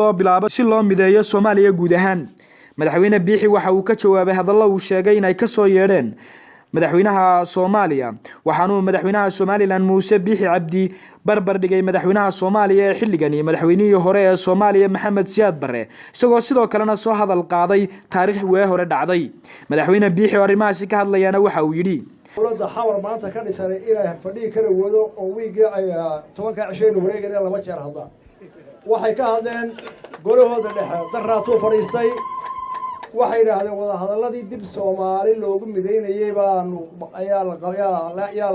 Loo bilaabo si loo mideeyo Soomaaliya guud ahaan. Madaxweyne Biixi waxa uu ka jawaabay hadallo uu sheegay in ay kasoo yeedheen madaxweynaha Soomaaliya, waxaanuu madaxweynaha Somaliland Muuse Biixi Cabdi barbar dhigay madaxweynaha Soomaaliya ee xilligan iyo madaxweynihii hore ee Soomaaliya, Maxamed Siyaad Barre, isagoo sidoo kalena soo hadal qaaday taariikh wee hore dhacday. Madaxweyne Biixi oo arrimahaasi ka hadlayaana waxa uu yidhi: Dowladda Xamar maanta ka dhisanay inay fadhigi kara wado oo wiiggii ay 10-ka cishaynu wareegayna laba jeer hadlaan. Waxay ka hadleen golahooda dhexe daraatuu fadhiistay. Waxay yidhaahdeen wadahadalladii dib Soomaali loogu midaynayey baanu ayaa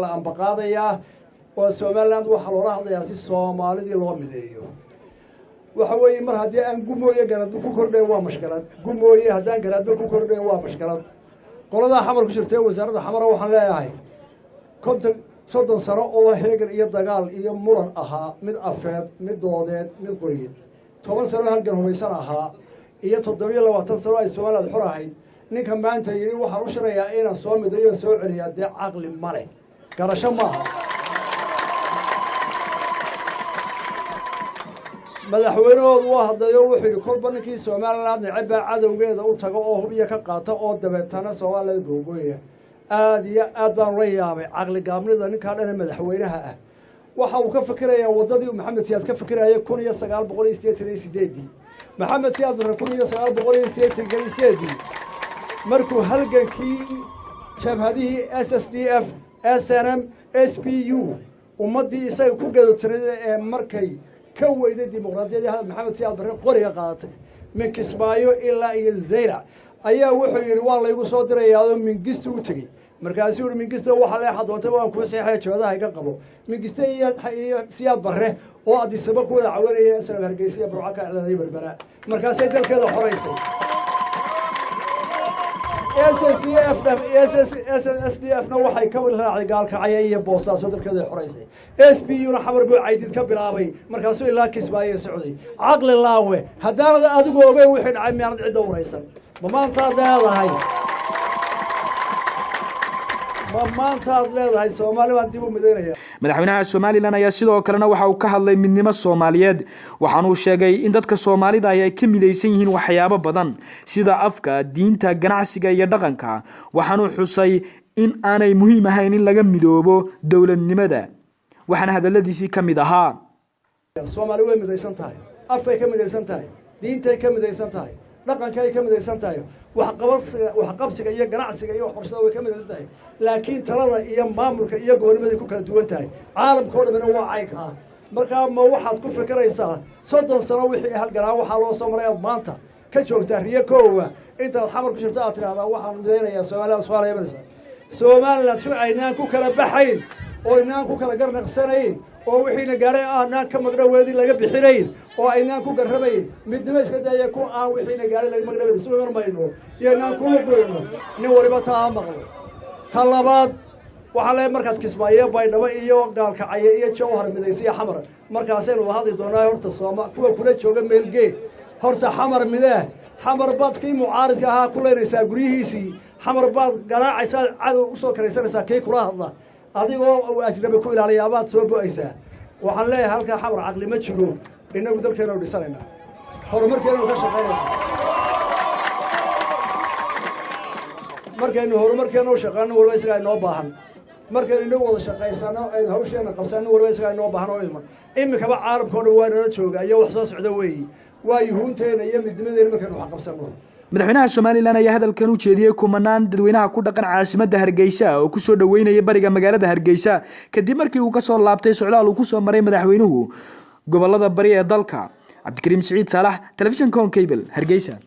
la ambaqaadayaa oo Somaliland waxaa loola hadlayaa si Soomaalidii loo mideeyo. Waxa weeye, mar haddii aan gumooye garaadba ku kordhayn, waa mashkalad. Gumooye haddaan garaadba ku kordhayn, waa mashkalad. Qoladaa Xamar ku jirtay, wasaaradda Xamara, waxaan leeyahay 50, 30 sano oo heegan iyo dagaal iyo muran ahaa, mid afeed, mid doodeed, mid qoriyeed, 10 sano halgan hubaysan ahaa iyo 27 sano ay Somaliland xor ahayd, ninka maanta yidhi waxaan u shirayaa inaan soo midayo, soo celiyaa, dee caqli ma leh, garasho maaha. Madaxweynahoodu waa hadlayo, wuxuu yidhi kolba ninkii Somaliland neceb baa cadowgeeda u taga oo hubyo ka qaata oo dabeetana Somaliland googooya. Aada iyo aad baan ula yaabay caqligaabnida ninkaa dhane madaxweynaha ah. Waxa uu ka fikirayaa waddadii Maxamed Siyaad ka fikirayay 1988-dii. Maxamed Siyaad Barre 1988-dii markuu halgankii jabhadihii SSDF, SNM, SPU, ummaddii isaga ku gadotiray ee markay ka weyday dimuqraadiyadii hadal Maxamed Siyaad Barre qoriga qaadatay min Kismaayo ilaa iyo Zayrac, ayaa wuxuu yidhi waa laygu soo dirayaao Mingista u tegey. Markaasuu yihi: "Mingista, waxa leexa doontay waan kuu seexaya, jabadaha iga qabo." Mingiste iyo Siyaad Barre oo Addisaba ku wada cawanaya, SNM Hargeysa iyo Burco ka iclaaday, Berbera markaasay dalkeeda xoraysay. SSCF, SSDF na waxay ka raacday Gaalkacya iyo Boosaaso, dalkeedu ay xoraysay. SPU na Xamar buu Caydid ka bilaabay, markaasuu ilaa Kismaayo socday. Caqli laawe, haddaanad adigu ogeyn wixii dhacay, miyaanad cidda waraysan? Ma maantaad leedahay, ma maantaad leedahay Soomaali baan dib u midaynaya? Madaxweynaha Somaliland ayaa sidoo kalena waxa uu ka hadlay midnimo Soomaaliyeed, waxaanuu sheegay in dadka Soomaalida ahi ay ka midaysan yihiin waxyaabo badan sida afka, diinta, ganacsiga iyo dhaqanka. Waxaanuu xusay in aanay muhiim ahayn in laga midoobo dowladnimada. Waxaana hadaladiisii ka mid ahaa: Soomaali way midaysan tahay. Afkay ka midaysan tahay, diintay ka midaysan tahay, dhaqankay ka midaysan tahay, waxqabasiga, waxqabsiga iyo ganacsiga iyo waxbarashada way ka midaysan tahay, laakiin talada iyo maamulka iyo gobonimaday ku kala duwan tahay. Caalamka o dhamina waa caynkaa. Markaa ma waxaad ku fikiraysaa 30 sano wixii halganaa waxaa loo soo maray aad maanta ka joogtaa riyo koowa intaad Xamar ku jirto aad tidhahdaa waxaan midaynayaa Soomaalida? Soomaaliya imanaysaa Somaliland si aynaan ku kala baxayn oo aynaan ku kala garnaqsanayn oo wixiina gaadhay aanaan ka magdhaweedii laga bixinayn oo aynaan ku garramayn. Midnimo iska daaya, ku aan wixiina gaadhay laga magdhaweyn isu iman mayno iyo aynaan ku lugoyno. Nin waliba taa ha maqlo. Ta labaad waxaa leeyahay, markaad Kismaayo, Baydhabo iyo Gaalkacyo iyo Jawhar midaysa iyo Xamar, markaasaynu wada hadli doonaa. Horta Sooma kuwa kula jooga meelgee, horta Xamar midee. Xamar baad kii mucaaridka ahaa ku leynaysaa guryihiisii, Xamar baad garaacaysaa, cadow usoo karaysanaysaa kii kula hadla, adigoo uu ajnabi ku ilaaliya baad soo bo'aysaa. Waxaan leeyahay, halkaa Xamar caqli ma jiro. Innagu dalkeenanu dhisanaynaa, horumarkeenanu ka shaqaynayna. Markaynu horumarkeena u shaqeyno, waliba isagaa inoo baahan. Markaynu inagu wada shaqaysano, aynu hawsheena qabsano, waliba isagaa inoo baahan oo iman. Iminkaba caalamka o dhan waa nala jooga iyo wax soo socda weeyi, waa yuhuunteena iyo midnimadeena markaynu wax qabsano. Madaxweynaha Somaliland ayaa hadalkan u jeediyey kumanaan dadweynaha ku dhaqan caasimadda Hargeysa oo kusoo dhaweynaya bariga magaalada Hargeysa, kadib markii uu kasoo laabtay socdaal uu kusoo maray madaxweynuhu gobolada bari ee dalka. Cabdikariim Siciid Saalax, telefishinka Horn Cable, Hargeysa.